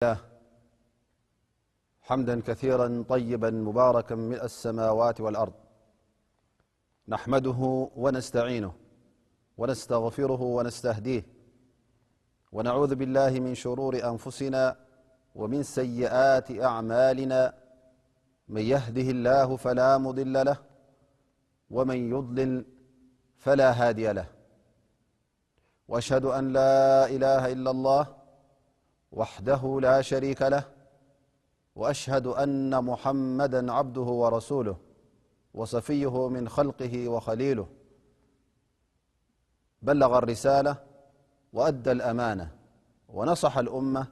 الله، حمدا كثيرا طيبا مباركا ملء السماوات والأرض، نحمده ونستعينه ونستغفره ونستهديه، ونعوذ بالله من شرور أنفسنا ومن سيئات أعمالنا، من يهده الله فلا مضل له، ومن يضلل فلا هادي له. وأشهد أن لا إله إلا الله وحده لا شريك له، وأشهد أن محمدا عبده ورسوله، وصفيه من خلقه وخليله، بلغ الرسالة وأدى الأمانة ونصح الأمة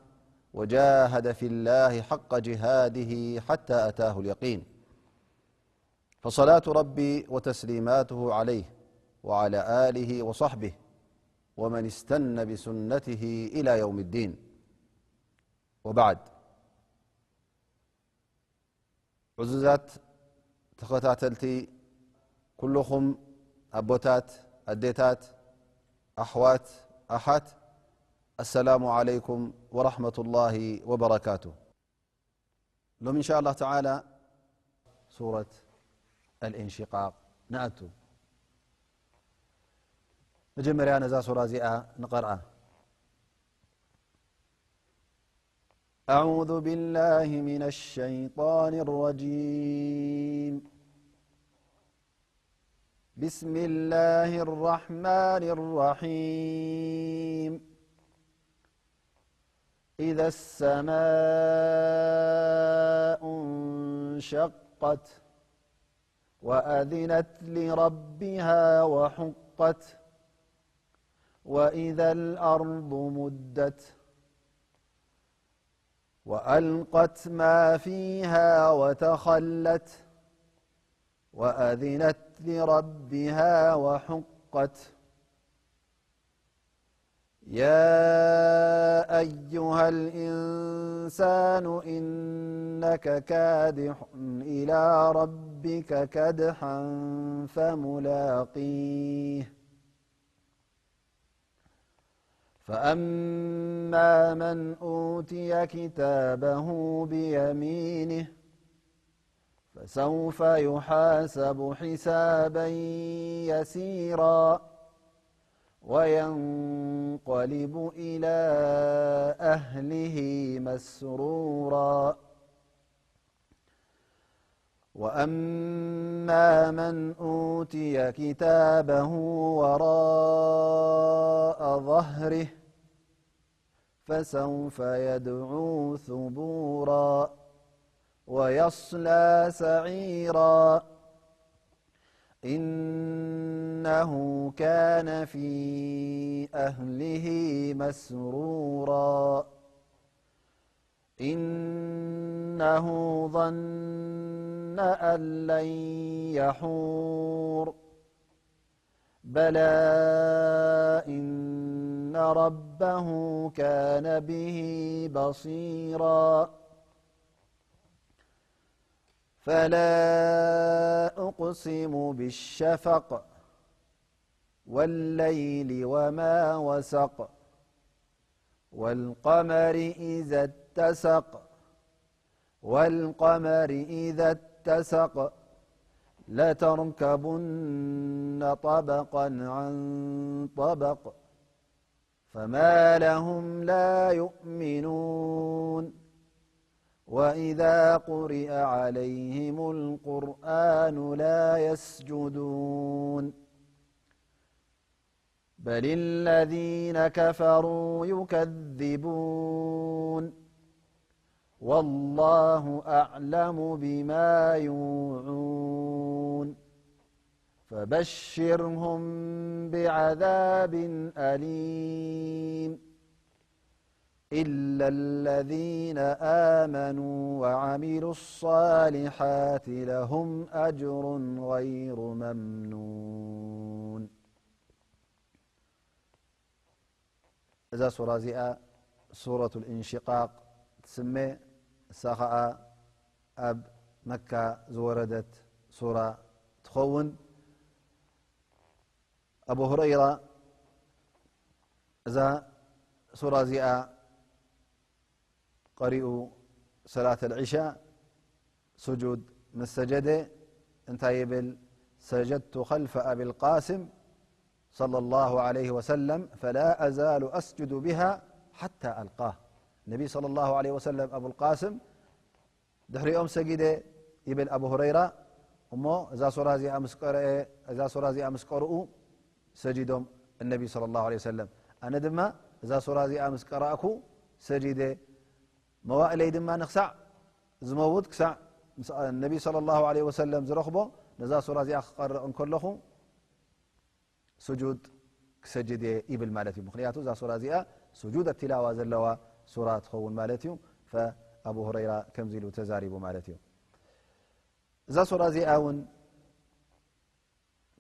وجاهد في الله حق جهاده حتى أتاه اليقين. فصلاة ربي وتسليماته عليه وعلى آله وصحبه ومن استن بسنته إلى يوم الدين. وبعد. ዕዙዛት ተኸታተልቲ፣ ኩልኹም ኣቦታት፣ ኣዴታት፣ ኣሕዋት፣ ኣሓት፣ ኣሰላሙ ዓለይኩም ወረሕመቱላሂ ወበረካቱ። ሎም እንሻ ኣላህ ተዓላ ሱረት ኣልእንሽቃቅ ንኣቱ። መጀመርያ ነዛ ሱራ እዚኣ ንቐርኣ። أعوذ بالله من الشيطان الرجيم. بسم الله الرحمن الرحيم. إذا السماء انشقت وأذنت لربها وحقت. وإذا الأرض مدت وألقت ما فيها وتخلت. وأذنت لربها وحقت. يا أيها الإنسان إنك كادح إلى ربك كدحا فملاقيه. فأما من أوتي كتابه بيمينه فسوف يحاسب حسابا يسيرا وينقلب إلى أهله مسرورا. وأما من أوتي كتابه وراء ظهره فسوف يدعو ثبورا ويصلى سعيرا. إنه كان في أهله مسرورا. إنه ظن أن لن يحور. بلى إن ربه كان به بصيرا. فلا أقسم بالشفق. والليل وما وسق. والقمر إذا اتسق. والقمر إذا اتسق. لتركبن طبقا عن طبق. فما لهم لا يؤمنون. وإذا قرئ عليهم القرآن لا يسجدون. بل الذين كفروا يكذبون. والله أعلم بما يوعون. فبشرهم بعذاب أليم. إلا الذين آمنوا وعملوا الصالحات لهم أجر غير ممنون. እዛ ሱራ እዚኣ ሱረቱል ኢንሽቃቅ ትስመ። እሳ ኸኣ ኣብ መካ ዝወረደት ሱራ ትኸውን። ኣቡ ሁረይራ እዛ ሱራ እዚኣ ቀሪኡ ሰላት ኣልዒሻ ስጁድ ምስ ሰጀደ እንታይ ይብል? ሰጀድቱ ኸልፈ ኣቢል ቃስም ሰለላሁ ዐለይሂ ወሰለም ፈላ ኣዛሉ ኣስጁዱ ቢሃ ሓታ ኣልቃህ። ነቢ ሰለላሁ ዐለይሂ ወሰለም ኣቡል ቃስም ድሕሪኦም ሰጊደ ይብል ኣቡ ሁረይራ። እሞ እዛ ሱራ እዚኣ ምስ ቀረአ፣ እዛ ሱራ እዚኣ ምስ ቀርኡ ሰጂዶም እነቢ ሰለላሁ ዐለይሂ ወሰለም። ኣነ ድማ እዛ ሱራ እዚኣ ምስ ቀራእኩ ሰጂደ። መዋእለይ ድማ ንክሳዕ ዝመውት፣ ክሳዕ ምስ ነቢ ሰለላሁ ዐለይሂ ወሰለም ዝረኽቦ፣ ነዛ ሱራ እዚኣ ክቐርእ እንከለኹ ስጁድ ክሰጅድ እየ ይብል ማለት እዩ። ምኽንያቱ እዛ ሱራ እዚኣ ስጁድ ኣቲላዋ ዘለዋ ሱራ ትኸውን ማለት እዩ። ፈኣቡ ሁረይራ ከምዚ ኢሉ ተዛሪቡ ማለት እዩ። እዛ ሱራ እዚኣ እውን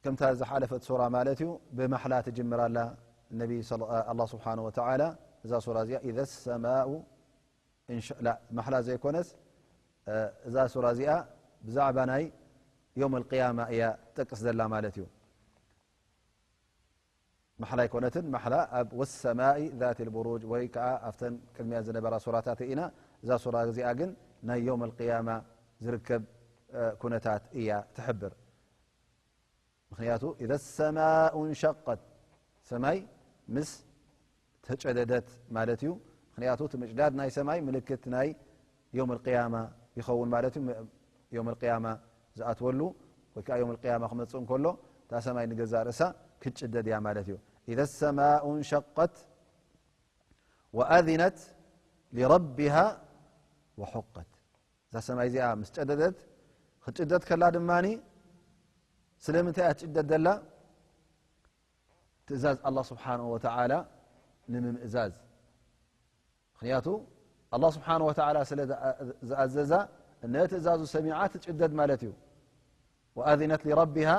ከምታ ዝሓለፈት ሱራ ማለት እዩ፣ ብማሕላ ትጅምር ኣላ። ነቢ ሰለ-፣ ኣላህ ስብሓነ ወተዓላ እዛ ሱራ እዚኣ ኢዘ ሰማኡ እንሻ-፣ ላ፣ ማሕላ ዘይኮነስ፣ እ፣ እዛ ሱራ እዚኣ ብዛዕባ ናይ ዮም ኣልቅያማ እያ ትጠቅስ ዘላ ማለት እዩ። ማሕላ ኣይኮነትን፣ ማሕላ ኣብ ወሰማኢ ዛት ልቡሩጅ ወይ ከዓ ኣብተን ቅድሚያ ዝነበራ ሱራታት ኢና። እዛ ሱራ እዚኣ ግን ናይ ዮም ኣልቅያማ ዝርከብ፣ እ፣ ኩነታት እያ ትሕብር። ምኽንያቱ ኢዘ ሰማኡ እንሸቀት፣ ሰማይ ምስ ተጨደደት ማለት እዩ። ምኽንያቱ እቲ ምጭዳድ ናይ ሰማይ ምልክት ናይ ዮም ኣልቅያማ ይኸውን ማለት እዩ። ዮም ኣልቅያማ ዝኣትወሉ ወይ ከዓ ዮም ኣልቅያማ ክመጽእ እንከሎ እታ ሰማይ ንገዛእ ርእሳ ክትጭደድ እያ ማለት እዩ። ኢዘ ሰማኡ እንሸቀት ወኣዚነት ሊረቢሃ ወሑቀት። እዛ ሰማይ እዚኣ ምስ ጨደደት፣ ክትጭደድ ከላ ድማኒ ስለምንታይ እያ ትጭደድ ዘላ? ትእዛዝ ኣላህ ስብሓንሁ ወተዓላ ንምምእዛዝ። ምኽንያቱ ኣላህ ስብሓንሁ ወተዓላ ስለ ዝኣ-፣ ዝኣዘዛ፣ እነ ትእዛዙ ሰሚዓ ትጭደድ ማለት እዩ። ወኣዚነት ሊረቢሃ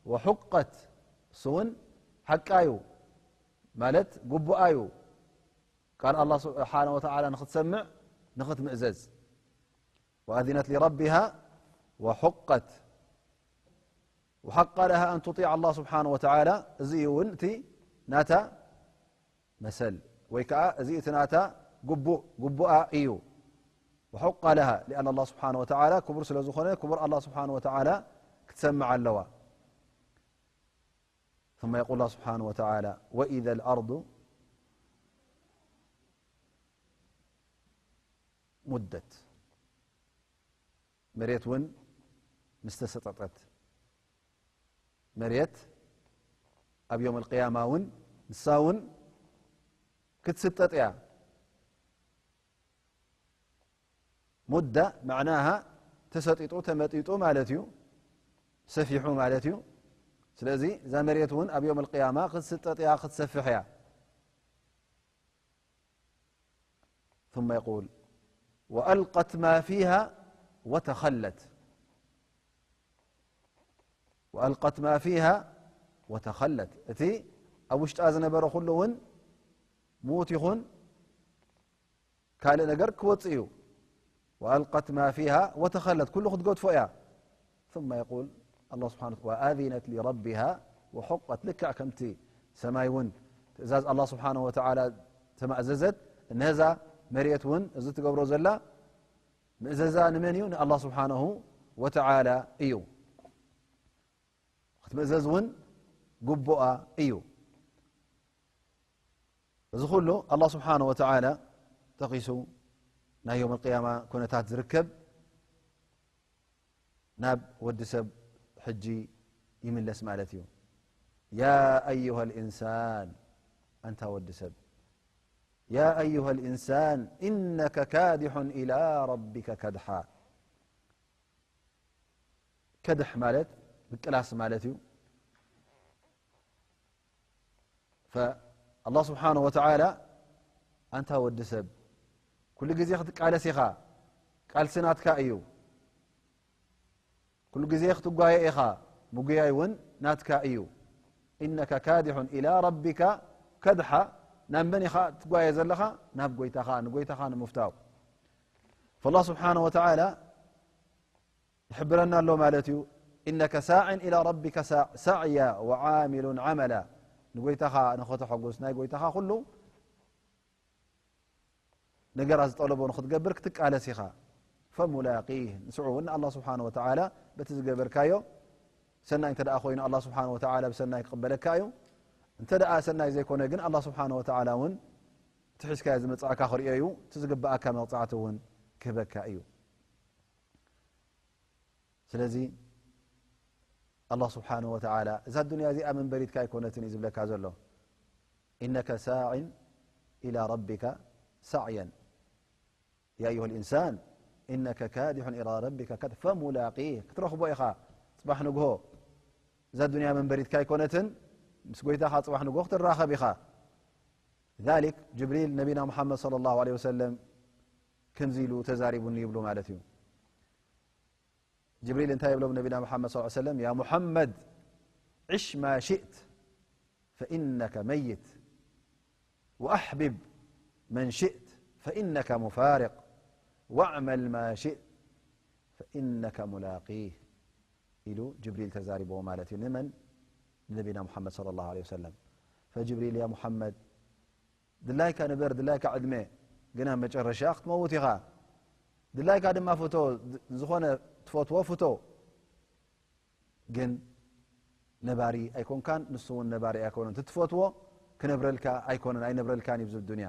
ወሑቀት፣ እሱ እውን ሓቃ እዩ ማለት ግቡኣ እዩ። ቃል ኣላህ ስብሓንሁ ወተዓላ ንኽትሰምዕ፣ ንኽትምእዘዝ። ወኣዚነት ሊረቢሃ ወሑቀት። ወሓቃ ለሃ ኣን ቱጢዕ ኣላህ ስብሓንሁ ወተዓላ፣ እዚ እዩ እውን እቲ ናታ መሰል፣ ወይ ከዓ እዚ እቲ ናታ ግቡእ፣ ግቡኣ እዩ። ወሑቃ ለሃ ሊኣን ኣላህ ስብሓንሁ ወተዓላ ክቡር ስለ ዝኾነ፣ ክቡር ኣላህ ስብሓንሁ ወተዓላ ክትሰምዕ ኣለዋ። ثم يقول الله سبحانه وتعالى: وإذا الأرض مدت. መሬት እውን ምስ ተሰጠጠት። መሬት ኣብ ዮም ኣልቅያማ እውን ንሳ እውን ክትስጠጥ እያ። ሙዳ መዕናሃ ተሰጢጡ፣ ተመጢጡ ማለት እዩ። ሰፊሑ ማለት እዩ። ስለዚ እዛ መሬት እውን ኣብ ዮም ኣልቅያማ ክትስጠጥ እያ፣ ክትሰፍሕ እያ። ثم يقول: وألقت ما فيها وتخلت. وألقت ما فيها وتخلت. እቲ ኣብ ውሽጣ ዝነበረ ኩሉ እውን ምዉት ይኹን ካልእ ነገር ክወጽእ እዩ። وألقت ما فيها وتخلت، ኩሉ ክትገድፎ እያ። ثم يقول الله سبحانه وتعالى: وأذنت لربها وحقت። ልክዕ ከምቲ ሰማይ እውን ትእዛዝ ኣላህ ስብሓንሁ ወተዓላ ተማእዘዘት፣ ነዛ መሬት እውን እዚ ትገብሮ ዘላ ምእዘዛ ንመን እዩ? ንኣላህ ስብሓንሁ ወተዓላ እዩ። ክትምእዘዝ እውን ግቡኣ እዩ። እዚ ኩሉ ኣላህ ስብሓንሁ ወተዓላ ጠቒሱ ናይ ዮም ኣልቅያማ ኩነታት ዝርከብ ናብ ወዲ ሰብ ሕጂ ይምለስ ማለት እዩ። ያ ኣዩሃ ልኢንሳን፣ ኣንታ ወዲ ሰብ፣ ያ ኣዩሃ ልኢንሳን ኢነከ ካዲሑን ኢላ ረቢከ ከድሓ። ከድሕ ማለት ምቅላስ ማለት እዩ። ፈ-፣ ኣላህ ስብሓንሁ ወተዓላ፣ ኣንታ ወዲ ሰብ፣ ኩሉ ግዜ ክትቃለስ ኢኻ፣ ቃልሲ ናትካ እዩ። ኩሉ ግዜ ክትጓየ ኢኻ፣ ምጉያይ እውን ናትካ እዩ። ኢነከ ካዲሑን ኢላ ረቢካ ከድሓ፣ ናብ መን ኢኻ ትጓየ ዘለኻ? ናብ ጎይታኻ፣ ንጎይታኻ ንምፍታው። ፈላህ ስብሓንሁ ወተዓላ ይሕብረና ኣሎ ማለት እዩ። ኢነከ ሳዕን ኢላ ረቢከ ሳ-፣ ሳዕያ ወዓሚሉን ዓመላ። ንጎይታኻ ንኸተሐጉስ፣ ናይ ጎይታኻ ኩሉ ነገራት ዝጠለቦ ንኽትገብር ክትቃለስ ኢኻ። ፈሙላቂህ፣ ንስዑ እውን ንኣላህ ስብሓነ ወተዓላ በቲ ዝገበርካዮ ሰናይ እንተ ደኣ ኮይኑ ኣላህ ስብሓነ ወተዓላ ብሰናይ ክቕበለካ እዩ። እንተ ደኣ ሰናይ ዘይኮነ ግን ኣላህ ስብሓነ ወተዓላ እውን እቲ ሒዝካዮ ዝመጻእካ ክርእዮ እዩ፣ እቲ ዝግብኣካ መቕጻዕቲ እውን ክህበካ እዩ። ስለዚ ኣላህ ስብሓነ ወተዓላ እዛ ዱንያ እዚኣ መንበሪትካ ኣይኮነትን እዩ ዝብለካ ዘሎ። ኢነከ ሳዕን ኢላ ረቢካ ሳዕየን። ያ ኣዩሃ ልኢንሳን ኢነከ ካዲሑን ኢላ ረቢካ ካድ ፈሙላቂህ፣ ክትረኽቦ ኢኻ ጽባሕ ንግሆ። እዛ ዱንያ መንበሪትካ ኣይኮነትን፣ ምስ ጎይታኻ ጽባሕ ንግሆ ክትራኸብ ኢኻ። ذلك ጅብሪል ነቢና ሙሓመድ صلى الله عليه وسلم ከምዚ ኢሉ ተዛሪቡኒ ይብሉ ማለት እዩ። ጅብሪል እንታይ ይብሎም ነቢና ሙሓመድ صلى الله عليه وسلم يا محمد عش ما شئت فإنك ميت وأحبب من شئت فإنك مفارق واعمل ما شئت فإنك ملاقيه ኢሉ ጅብሪል ተዛሪብዎ ማለት እዩ። ንመን? ንነቢና ሙሓመድ صلى الله عليه وسلم ፈጅብሪል ያ ሙሓመድ ድላይካ ንበር፣ ድላይካ ዕድመ፣ ግን ኣብ መጨረሻ ክትመውት ኢኻ። ድላይካ ድማ ፍቶ፣ ዝኾነ ትፈትዎ ፍቶ፣ ግን ነባሪ ኣይኮንካን፣ ንሱ እውን ነባሪ ኣይኮነን። እቲ ትፈትዎ ክነብረልካ ኣይኮነን፣ ኣይነብረልካን እዩ ኣብዚ ዱንያ።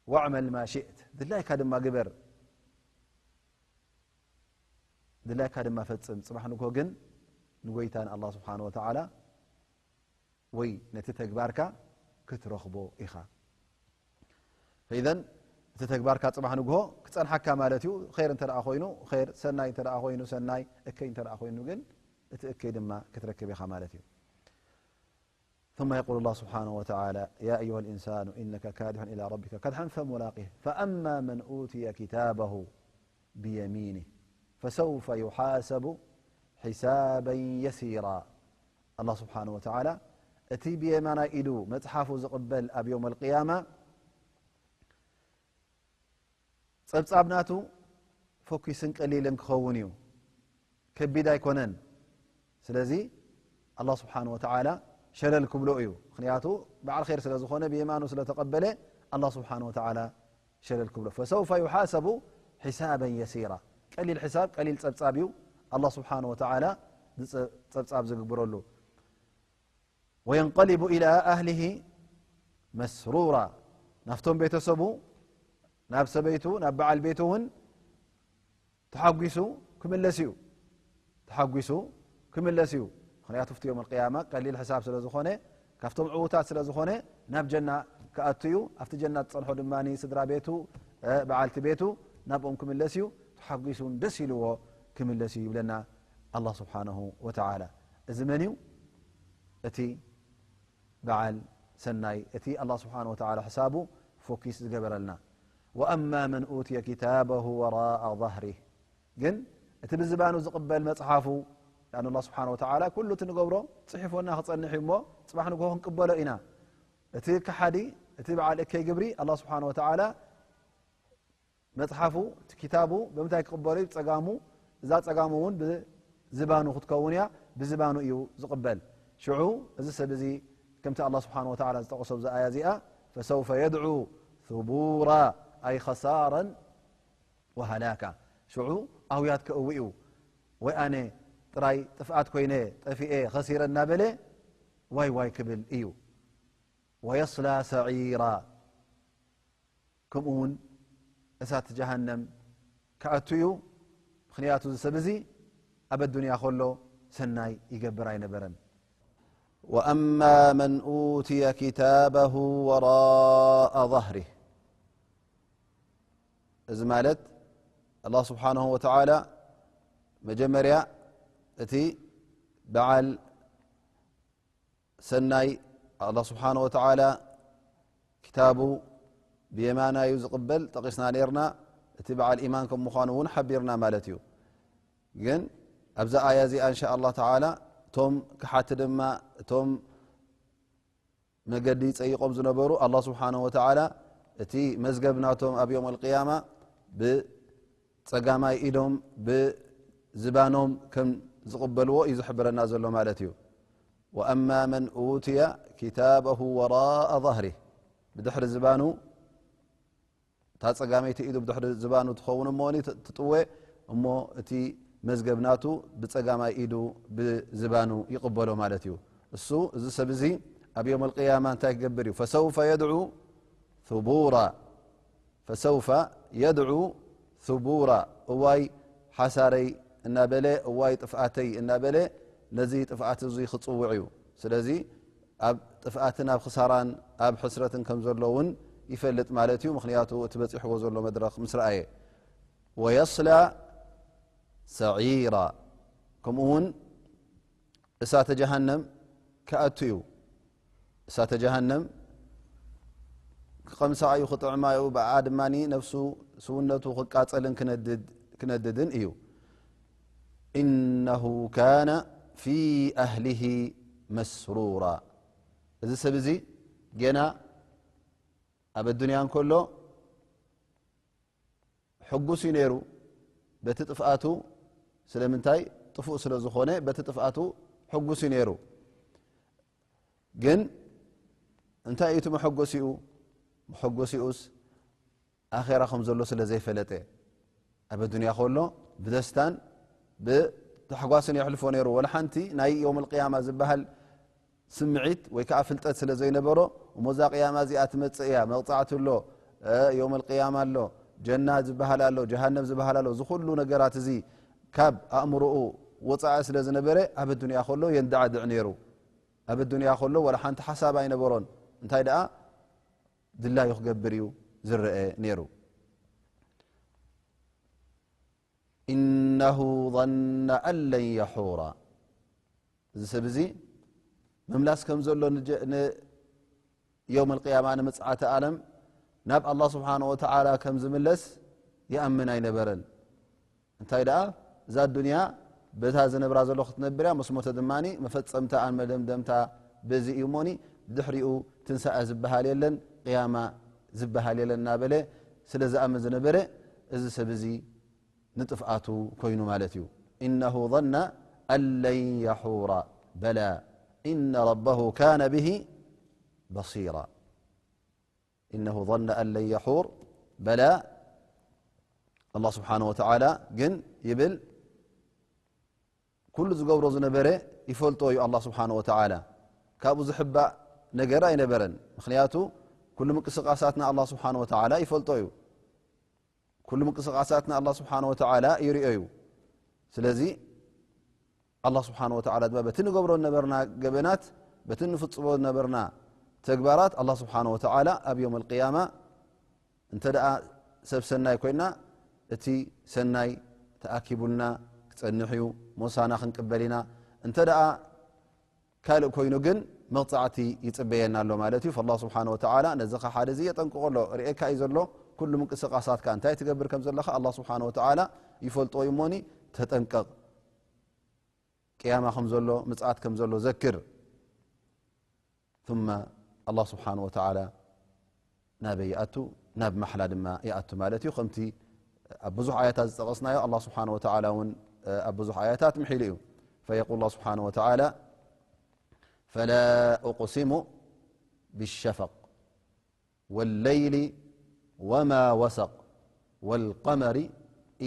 ወዕመል ማ ሽእት፣ ድላይካ ድማ ግበር፣ ድላይካ ድማ ፈጽም። ጽባሕ ንግሆ ግን ንጎይታ ንኣላህ ስብሓነ ወተዓላ ወይ ነቲ ተግባርካ ክትረኽቦ ኢኻ። ፈኢዘን እቲ ተግባርካ ጽባሕ ንግሆ ክጸንሓካ ማለት እዩ። ኸይር እንተ ደኣ ኮይኑ ኸይር፣ ሰናይ እንተ ደኣ ኮይኑ ሰናይ፣ እከይ እንተ ደኣ ኮይኑ ግን እቲ እከይ ድማ ክትረክብ ኢኻ ማለት እዩ። ثم يقول الله سبحانه وتعالى يا أيها الإنسان إنك كادح إلى ربك كدحا فملاقيه فأما من أوتي كتابه بيمينه فسوف يحاسب حسابا يسيرا. ኣላህ ስብሓነ ወተዓላ እቲ ብየማናይ ኢዱ መጽሓፉ ዝቕበል ኣብ የውም ኣልቅያማ ጸብጻብ ናቱ ፈኲስን ቀሊልን ክኸውን እዩ፣ ከቢድ ኣይኮነን። ስለዚ ኣላህ ስብሓነ ወተዓላ ሸለል ክብሎ እዩ። ምኽንያቱ በዓል ኸይር ስለ ዝኾነ ብየማኑ ስለ ተቐበለ ኣላህ ስብሓነ ወተዓላ ሸለል ክብሎ። ፈሰውፈ ዩሓሰቡ ሒሳበን የሲራ። ቀሊል ሒሳብ፣ ቀሊል ጸብጻብ እዩ ኣላህ ስብሓነ ወተዓላ ዝጸ-፣ ጸብጻብ ዝግብረሉ። ወየንቀሊቡ ኢላ ኣህሊሂ መስሩራ። ናብቶም ቤተሰቡ፣ ናብ ሰበይቱ፣ ናብ በዓል ቤቱ እውን ተሓጒሱ ክምለስ እዩ። ተሓጒሱ ክምለስ እዩ። ምኽንያቱ ኣብቲ የውም ኣልቅያማ ቀሊል ሕሳብ ስለ ዝኾነ፣ ካብቶም ዕዉታት ስለ ዝኾነ፣ ናብ ጀና ክኣቱ እዩ። ኣብቲ ጀና ዝጸንሖ ድማ ስድራ ቤቱ፣ እ፣ በዓልቲ ቤቱ ናብኦም ክምለስ እዩ። ተሓጒሱን ደስ ኢልዎ ክምለስ እዩ ይብለና ኣላህ ስብሓነሁ ወተዓላ። እዚ መን እዩ? እቲ በዓል ሰናይ፣ እቲ ኣላህ ስብሓነሁ ወተዓላ ሕሳቡ ፎኪስ ዝገበረልና። ወኣማ መን ኡትየ ኪታበሁ ወራኣ ظهره፣ ግን እቲ ብዝባኑ ዝቕበል መጽሓፉ፣ ያን ኣላህ ስብሓነሁ ወተዓላ ኩሉ እቲ ንገብሮ ጽሒፎና ክጸንሕ እዩ እሞ፣ ጽባሕ ንግሆ ክንቅበሎ ኢና። እቲ ከሓዲ፣ እቲ በዓል እከይ ግብሪ፣ ኣላህ ስብሓነሁ ወተዓላ መጽሓፉ፣ እቲ ኪታቡ ብምንታይ ክቕበሎ እዩ? ብጸጋሙ። እዛ ጸጋሙ እውን ብዝባኑ ክትከውን እያ፣ ብዝባኑ እዩ ዝቕበል። ሽዑ እዚ ሰብ እዚ ከምቲ ኣላህ ስብሓነሁ ወተዓላ ዝጠቐሶ ኣብዚ ኣያ እዚኣ፣ ፈሰውፈ የድዑ ثቡራ፣ ኣይ ኸሳራን ወሃላካ። ሽዑ ኣውያት ከእዊ እዩ። ወይ ኣነ ጥራይ ጥፍኣት ኮይነ፣ ጠፊኤ፣ ኸሲረ እናበለ ዋይ ዋይ ክብል እዩ። ወየስላ ሰዒራ። ከምኡ እውን እሳት ጀሃነም ክኣቱ እዩ። ምኽንያቱ እዚ ሰብ እዚ ኣብ ኣዱንያ ከሎ ሰናይ ይገብር ኣይነበረን። ወኣማ መን ኡትየ ኪታበሁ ወራኣ ظهره። እዚ ማለት ኣላህ ስብሓነሁ ወተዓላ መጀመርያ እቲ በዓል ሰናይ ኣላህ ስብሓነሁ ወተዓላ ክታቡ ብየማናዩ ዝቕበል ጠቒስና ነይርና። እቲ በዓል ኢማን ከም ምዃኑ እውን ሓቢርና ማለት እዩ። ግን ኣብዛ ኣያ እዚኣ እንሻ ኣላህ ተዓላ እቶም ክሓቲ ድማ እቶም መገዲ ጸይቖም ዝነበሩ ኣላህ ስብሓነሁ ወተዓላ እቲ መዝገብ ናቶም ኣብ የውም ኣልቅያማ ብጸጋማይ ኢዶም ብዝባኖም ከም ዝቕበልዎ እዩ ዝሕብረና ዘሎ ማለት እዩ። ወኣማ መን ኡትየ ኪታበሁ ወራኣ ظهره፣ ብድሕሪ ዝባኑ እታ ጸጋመይቲ ኢዱ ብድሕሪ ዝባኑ ትኸውን እሞ ት- ትጥወ እሞ እቲ መዝገብ ናቱ ብጸጋማይ ኢዱ ብዝባኑ ይቕበሎ ማለት እዩ። እሱ እዚ ሰብ እዚ ኣብ የውም ኣልቅያማ እንታይ ክገብር እዩ? ፈሰውፈ የድዑ ثቡራ ፈሰውፈ የድዑ ثቡራ እዋይ ሓሳረይ እናበለ እዋይ ጥፍኣተይ እናበለ ነዚ ጥፍኣት እዚ ክጽውዕ እዩ። ስለዚ ኣብ ጥፍኣትን ኣብ ክሳራን ኣብ ሕስረትን ከም ዘሎ እውን ይፈልጥ ማለት እዩ። ምኽንያቱ እቲ በፂሕዎ ዘሎ መድረኽ ምስ ረኣየ። ወየስላ ሰዒራ ከምኡ እውን እሳተ ጀሃነም ክኣቱ እዩ። እሳተ ጀሃነም ክቐምሳ እዩ፣ ክጥዕማ እዩ። ብኣ ድማ ነፍሱ ስውነቱ ክቃጸልን ክነድድ- ክነድድን እዩ። إنه كان في أهله مسرورا እዚ ሰብ እዚ ገና ኣብ ኣዱንያ እንከሎ ሕጉስ እዩ ነይሩ በቲ ጥፍኣቱ። ስለምንታይ? ጥፉእ ስለ ዝኾነ በቲ ጥፍኣቱ ሕጉስ እዩ ነይሩ። ግን እንታይ እዩ እቲ መሐጎሲኡ? መሐጎሲኡስ ኣኼራ ከም ዘሎ ስለ ዘይፈለጠ ኣብ ኣዱንያ ከሎ ብደስታን ብታሕጓስን የሕልፎ ነይሩ። ወላ ሓንቲ ናይ የውም ኣልቅያማ ዝበሃል ስምዒት ወይ ከዓ ፍልጠት ስለ ዘይነበሮ እሞ እዛ ቅያማ እዚኣ ትመጽእ እያ፣ መቕጻዕቲ ኣሎ፣ የውም ኣልቅያማ ኣሎ፣ ጀና ዝበሃል ኣሎ፣ ጀሃነም ዝበሃል ኣሎ። እዚ ኩሉ ነገራት እዚ ካብ ኣእምሮኡ ወጻኢ ስለ ዝነበረ ኣብ ኣዱንያ ከሎ የንዳዕድዕ ነይሩ። ኣብ ኣዱንያ ከሎ ወላ ሓንቲ ሓሳብ ኣይነበሮን። እንታይ ደኣ ድላዩ ክገብር እዩ ዝረአ ነይሩ። إنه ظن أن لن يحور እዚ ሰብ እዚ ምምላስ ከም ዘሎ ንጀ- ን- የውም ኣልቅያማ ንምጽዓተ ዓለም ናብ ኣላህ ስብሓን ወተዓላ ከም ዝምለስ ይኣምን ኣይነበረን። እንታይ ደኣ እዛ ኣዱንያ በታ ዝነብራ ዘሎ ክትነብር እያ፣ ምስ ሞተ ድማ መፈጸምታኣን መደምደምታ በዚ እዩ እሞኒ ድሕሪኡ ትንሳኤ ዝበሃል የለን፣ ቅያማ ዝበሃል የለን እናበለ ስለ ዝኣምን ዝነበረ እዚ ሰብ እዚ ንጥፍኣቱ ኮይኑ ማለት እዩ። إنه ظن أن لن يحور بلى إن ربه كان به بصيرا إنه ظن أن لن يحور بلى الله سبحانه وتعالى ግን ይብል ኩሉ ዝገብሮ ዝነበረ ይፈልጦ እዩ ኣላህ ስብሓን ወተዓላ። ካብኡ ዝሕባእ ነገር ኣይነበረን። ምኽንያቱ ኩሉ ምንቅስቃሳትና ኣላህ ስብሓን ወተዓላ ይፈልጦ እዩ። ኩሉ ምንቅስቃሳትና ኣላህ ስብሓን ወተዓላ ይርእዮ እዩ። ስለዚ ኣላህ ስብሓን ወተዓላ ድማ በቲ ንገብሮ ዝነበርና ገበናት፣ በቲ ንፍጽሞ ዝነበርና ተግባራት ኣላህ ስብሓን ወተዓላ ኣብ የውም ኣልቅያማ እንተ ደኣ ሰብ ሰናይ ኮይና እቲ ሰናይ ተኣኪቡልና ክጸንሕ እዩ፣ ሞሳና ክንቅበል ኢና። እንተ ደኣ ካልእ ኮይኑ ግን መቕጻዕቲ ይጽበየና ኣሎ ማለት እዩ። ፈላህ ስብሓን ወተዓላ ነዚ ከሓዲ እዚ የጠንቅቆ ኣሎ። ርእየካ እዩ ዘሎ ኩሉ ምንቅስቃሳትካ እንታይ ትገብር ከም ዘለኻ ኣላህ ስብሓን ወተዓላ ይፈልጦ እዩ እሞኒ ተጠንቀቕ። ቅያማ ከም ዘሎ ምጽኣት ከም ዘሎ ዘክር። ثم ኣላህ ስብሓን ወተዓላ ናበይ ይኣቱ? ናብ ማሕላ ድማ ይኣቱ ማለት እዩ። ከምቲ ኣብ ብዙሕ ኣያታት ዝጠቐስናዮ ኣላህ ስብሓን ወተዓላ እውን ኣብ ብዙሕ ኣያታት ምሒሉ እዩ። فيقول الله سبحانه وتعالى فلا أقسم بالشفق والليل وما وسق والقمر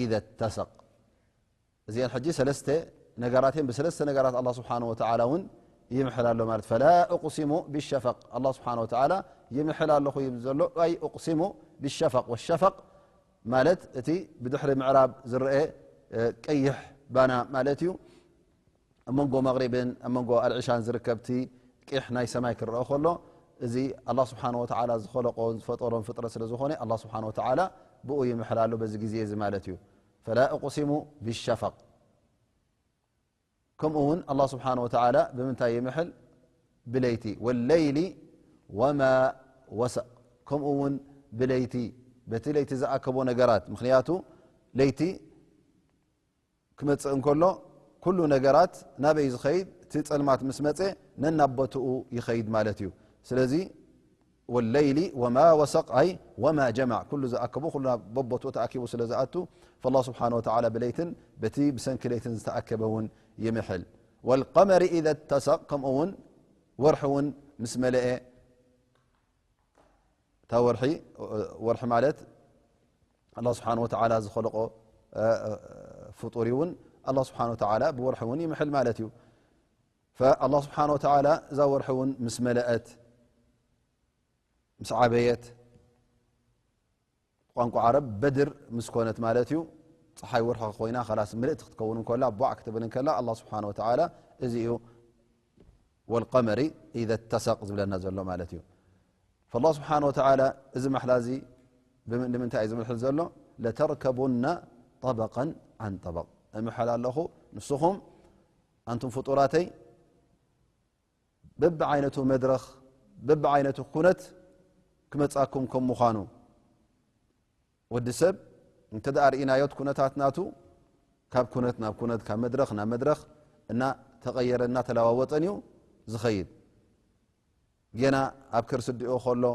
إذا اتسق እዚአን ሕጂ ሰለስተ ነገራት እየን። ብሰለስተ ነገራት ኣላህ ስብሓን ወተዓላ እውን ይምሕል ኣሎ ማለት ፈላ ኡቅሲሙ ብሸፈቅ ኣላህ ስብሓን ወተዓላ ይምሕል ኣለኹ ይብል ዘሎ። ኣይ ኡቅሲሙ ብሸፈቅ ወሸፈቅ ማለት እቲ ብድሕሪ ምዕራብ ዝረአ ቀይሕ ባና ማለት እዩ። ኣብ መንጎ መቕሪብን ኣብ መንጎ ኣልዕሻን ዝርከብቲ ቂሕ ናይ ሰማይ ክረአ ከሎ እዚ ኣላህ ስብሓን ወተዓላ ዝኸለቆን ዝፈጠሮን ፍጥረት ስለ ዝኾነ ኣላህ ስብሓን ወተዓላ ብኡ ይምሕል ኣሎ በዚ ግዜ እዚ ማለት እዩ። ፈላ ኡቅሲሙ ብሸፈቅ ከምኡ እውን ኣላህ ስብሓን ወተዓላ ብምንታይ ይምሕል? ብለይቲ ወለይሊ ወማ ወሰቅ ከምኡ እውን ብለይቲ በቲ ለይቲ ዝኣከቦ ነገራት ምክንያቱ ለይቲ ክመጽእ እንከሎ ኩሉ ነገራት ናበይ ዝኸይድ እቲ ጸልማት ምስ መጸ ነናብ ቦትኡ ይኸይድ ማለት እዩ። ስለዚ ወለይሊ ወማ ወሰቅ ኣይ ወማ ጀማዕ ኩሉ ዝኣከቦ ኩሉ ናብ በቦትኡ ተኣኪቡ ስለ ዝኣቱ ፈላ ስብሓን ወተዓላ ብለይትን በቲ ብሰንኪ ለይትን ዝተኣከበ እውን ይምሕል። ወልቀመሪ ኢዘ ተሰቅ ከምኡ እውን ወርሒ እውን ምስ መለአ እታ ወርሒ ወርሒ ማለት ኣላህ ስብሓን ወተዓላ ዝኸለቆ፣ እ፣ እ፣ ፍጡር እውን ኣላህ ስብሓን ወተዓላ ብወርሒ እውን ይምሕል ማለት እዩ። ፈኣላህ ስብሓን ወተዓላ እዛ ወርሒ እውን ምስ መለአት፣ ምስ ዓበየት፣ ቋንቋ ዓረብ በድር ምስ ኮነት ማለት እዩ። ፀሓይ ወርሒ ኮይና፣ ኸላስ ምልእቲ ክትከውን እንከላ፣ ቧዕ ክትብል እንከላ፣ ኣላህ ስብሓን ወተዓላ እዚ እዩ። ወልቀመሪ ኢዘ ተሰቕ ዝብለና ዘሎ ማለት እዩ። ፈላህ ስብሓን ወተዓላ እዚ ማሕላ እዚ ብም-፣ ንምንታይ እዩ ዝምልሕል ዘሎ? ለተርከቡና ጠበቀን ዓን ጠበቅ። እምሕል ኣለኹ፣ ንስኹም ኣንቱም ፍጡራተይ በብዓይነቱ መድረኽ፣ በብዓይነቱ ኩነት ክመጻኩም ከም ምዃኑ፣ ወዲ ሰብ እንተ ደኣ ርኢናዮ እቲ ኩነታት ናቱ፣ ካብ ኩነት ናብ ኩነት፣ ካብ መድረኽ ናብ መድረኽ እናተቐየረ እናተለዋወጠን እዩ ዝኸይድ። ጌና ኣብ ከርሲ ኣዲኡ ከሎ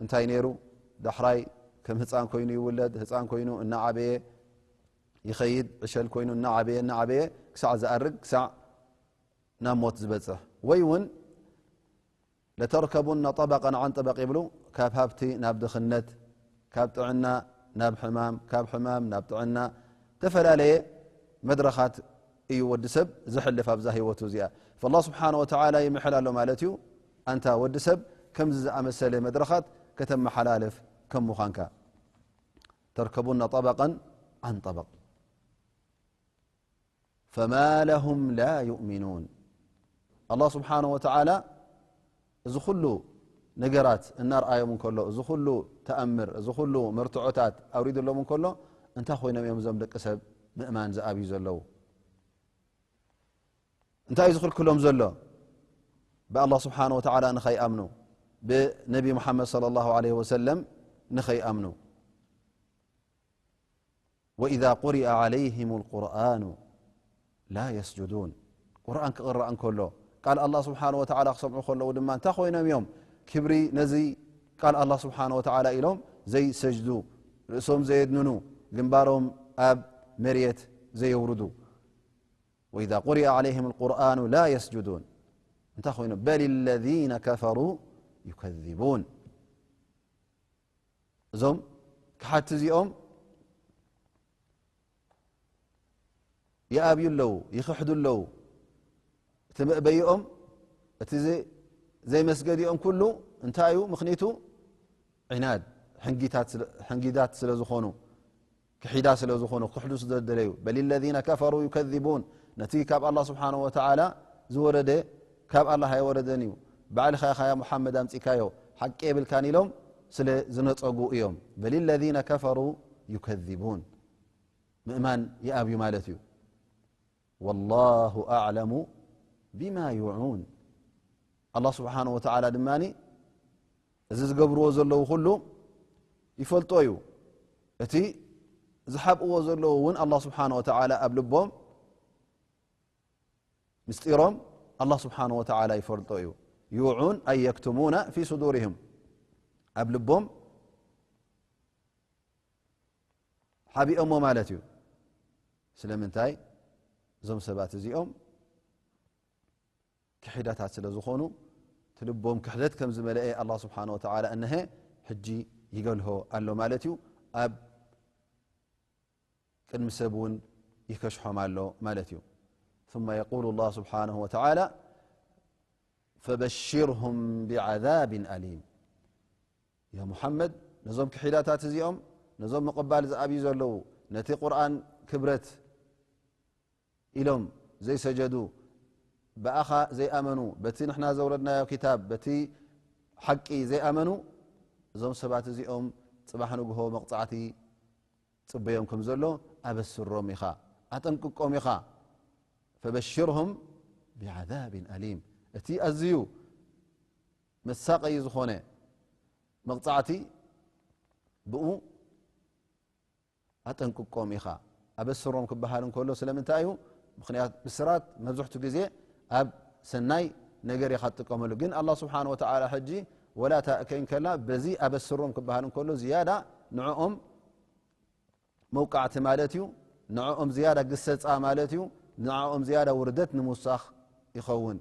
እንታይ ነይሩ? ዳሕራይ ከም ህፃን ኮይኑ ይውለድ፣ ህፃን ኮይኑ እናዓበየ ይኸይድ፣ ዕሸል ኮይኑ እናዓበየ፣ እናዓበየ ክሳዕ ዝኣርግ፣ ክሳዕ ናብ ሞት ዝበፅሕ። ወይ እውን ለተርከቡና ጠበቀን ዓን ጠበቅ ይብሉ፣ ካብ ሃብቲ ናብ ድኽነት፣ ካብ ጥዕና ናብ ሕማም፣ ካብ ሕማም ናብ ጥዕና፣ ዝተፈላለየ መድረኻት እዩ ወዲ ሰብ ዘሕልፍ ኣብዛ ህይወቱ እዚኣ። ፈላህ ስብሓነ ወተዓላ ይምሕል ኣሎ ማለት እዩ። ኣንታ ወዲ ሰብ ከምዚ ዝኣመሰለ መድረኻት ከተመሓላልፍ ከም ምዃንካ። ተርከቡና ጠበቀን ዓን ጠበቅ። ፈማ ለሁም ላ ዩእሚኑን። ኣላህ ስብሓነ ወተዓላ እዚ ኩሉ ነገራት እናርኣዮም እንከሎ፣ እዚ ኩሉ ተኣምር፣ እዚ ኩሉ መርትዖታት ኣውሪድሎም እንከሎ፣ እንታይ ኮይኖም እዮም እዞም ደቂ ሰብ ምእማን ዝኣብዩ ዘለዉ? እንታይ እዩ ዝኽልክሎም ዘሎ? ብኣላህ ስብሓነ ወተዓላ ንኸይኣምኑ፣ ብነቢ ሙሓመድ ሰለላሁ ዐለይሂ ወሰለም ንኸይኣምኑ። ወኢዛ ቁሪአ ዐለይሂም ልቁርኣኑ ላ የስጁዱን። ቁርኣን ክቕራእ እንከሎ፣ ቃል ኣላህ ስብሓነ ወተዓላ ክሰምዑ ከለዉ ድማ እንታይ ኮይኖም እዮም ክብሪ ነዚ ቃል ኣላህ ስብሓነ ወተዓላ ኢሎም ዘይሰጅዱ፣ ርእሶም ዘየድንኑ፣ ግንባሮም ኣብ መሬት ዘየውርዱ? ወኢዛ ቁሪአ ዐለይሂም ልቁርኣኑ ላ የስጁዱን። እንታይ ኮይኖም? በል ለዚነ ከፈሩ ዩከዚቡን። እዞም ክሓድቲ እዚኦም ይኣብዩ ኣለዉ፣ ይኽሕዱ ኣለዉ። እቲ መእበይኦም፣ እቲ ዘ-፣ ዘይመስገዲኦም ኩሉ እንታይ እዩ ምኽኒቱ? ዒናድ፣ ሕንጊታት ስለ-፣ ሕንጊዳት ስለ ዝኾኑ፣ ክሒዳ ስለ ዝኾኑ፣ ክሕዱ ስለ ዝደለዩ። በል ለዚነ ከፈሩ ዩከዚቡን። ነቲ ካብ ኣላህ ስብሓነሁ ወተዓላ ዝወረደ ካብ ኣላህ ኣይወረደን እዩ፣ ባዕልኻ ኢኻ ያ ሙሓመድ ኣምጺእካዮ፣ ሓቂ የብልካን ኢሎም ስለ ዝነጸጉ እዮም። በል ለዚነ ከፈሩ ዩከዚቡን። ምእማን ይኣብዩ ማለት እዩ። ወላሁ ኣዕለሙ ቢማ ዩዑን። ኣላህ ስብሓነሁ ወተዓላ ድማ እዚ ዝገብርዎ ዘለዉ ኩሉ ይፈልጦ እዩ። እቲ ዝሓብእዎ ዘለዉ እውን ኣላህ ስብሓነሁ ወተዓላ ኣብ ልቦም ምስጢሮም ኣላህ ስብሓነሁ ወተዓላ ይፈልጦ እዩ። ዩዑን ኣይ የክቱሙና ፊ ሱዱሪሂም፣ ኣብ ልቦም ሓቢኦሞ ማለት እዩ። ስለምንታይ? እዞም ሰባት እዚኦም ክሒዳታት ስለ ዝኾኑ፣ እቲ ልቦም ክሕደት ከም ዝመልአ ኣላህ ስብሓነሁ ወተዓላ እነሀ ሕጂ ይገልሆ ኣሎ ማለት እዩ። ኣብ ቅድሚ ሰብ እውን ይከሽሖም ኣሎ ማለት እዩ። ثم يقول الله سبحانه وتعالى فبشرهم بعذاب أليم. ያ ሙሓመድ፣ ነዞም ክሒዳታት እዚኦም፣ ነዞም ምቕባል ዝኣብዩ ዘለዉ፣ ነቲ ቁርኣን ክብረት ኢሎም ዘይሰጀዱ፣ ብኣኻ ዘይኣመኑ፣ በቲ ንሕና ዘውረድናዮ ኪታብ፣ በቲ ሓቂ ዘይኣመኑ፣ እዞም ሰባት እዚኦም ጽባሕ ንግሆ መቕጻዕቲ ጽበዮም ከም ዘሎ ኣበስሮም ኢኻ፣ ኣጠንቅቆም ኢኻ። ፈበሽርሁም ቢዓዛብን ኣሊም። እቲ ኣዝዩ መሳቐዪ ዝኾነ መቕጻዕቲ ብኡ ኣጠንቅቆም ኢኻ። ኣበስሮም ክበሃል እንከሎ ስለምንታይ እዩ? ምኽንያት ብስራት መብዝሕቱ ግዜ ኣብ ሰናይ ነገር ኢኻ ትጥቀመሉ። ግን ኣላህ ስብሓነ ወተዓላ ሕጂ ወላ እታ ከይንከላ በዚ ኣበስሮም ክበሃል እንከሎ ዝያዳ ንዕኦም መውቃዕቲ ማለት እዩ። ንዕኦም ዝያዳ ግሰጻ ማለት እዩ። ንዕኦም ዝያዳ ውርደት ንምውሳኽ ይኸውን።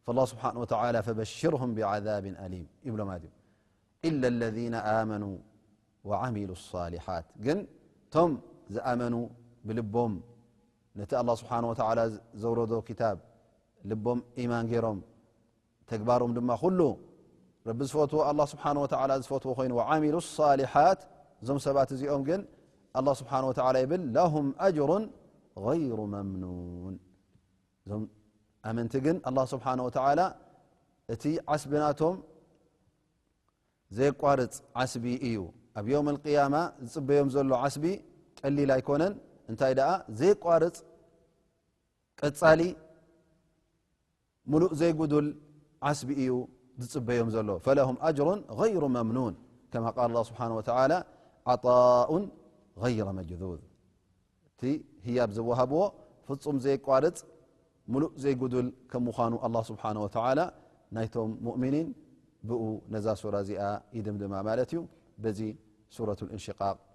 ፈላህ ስብሓነ ወተዓላ ፈበሽርሁም ቢዓዛብን ኣሊም ይብሎ ማለት እዩ። ኢለ ለዚነ ኣመኑ وعملوا الصالحات ግን ቶም ዝኣመኑ ብልቦም ነቲ ኣላህ ስብሓን ወተዓላ ዘውረዶ ክታብ ልቦም ኢማን ገይሮም ተግባሮም ድማ ኩሉ ረቢ ዝፈትዎ ኣላህ ስብሓን ወተዓላ ዝፈትዎ ኮይኑ وعملوا الصالحات እዞም ሰባት እዚኦም ግን ኣላህ ስብሓን ወተዓላ ይብል لهم أجر غير ممنون እዞም ኣመንቲ ግን ኣላህ ስብሓን ወተዓላ እቲ ዓስቢ ናቶም ዘየቋርጽ ዓስቢ እዩ። ኣብ የውም ኣልቅያማ ዝጽበዮም ዘሎ ዓስቢ ቀሊል ኣይኮነን። እንታይ ደኣ ዘየቋርጽ ቀጻሊ ምሉእ ዘይጉዱል ዓስቢ እዩ ዝጽበዮም ዘሎ። فلهم أجر غير ممنون كما قال الله سبحانه وتعالى عطاء غير مجذوذ እቲ ህያብ ዝወሃብዎ ፍጹም ዘየቋርጽ ምሉእ ዘይጉዱል ከም ምዃኑ ኣላህ ስብሓነ ወተዓላ ናይቶም ሙእሚኒን ብኡ ነዛ ሱራ እዚኣ ይድምድማ ማለት እዩ። በዚ ሱረቱል እንሽቃቅ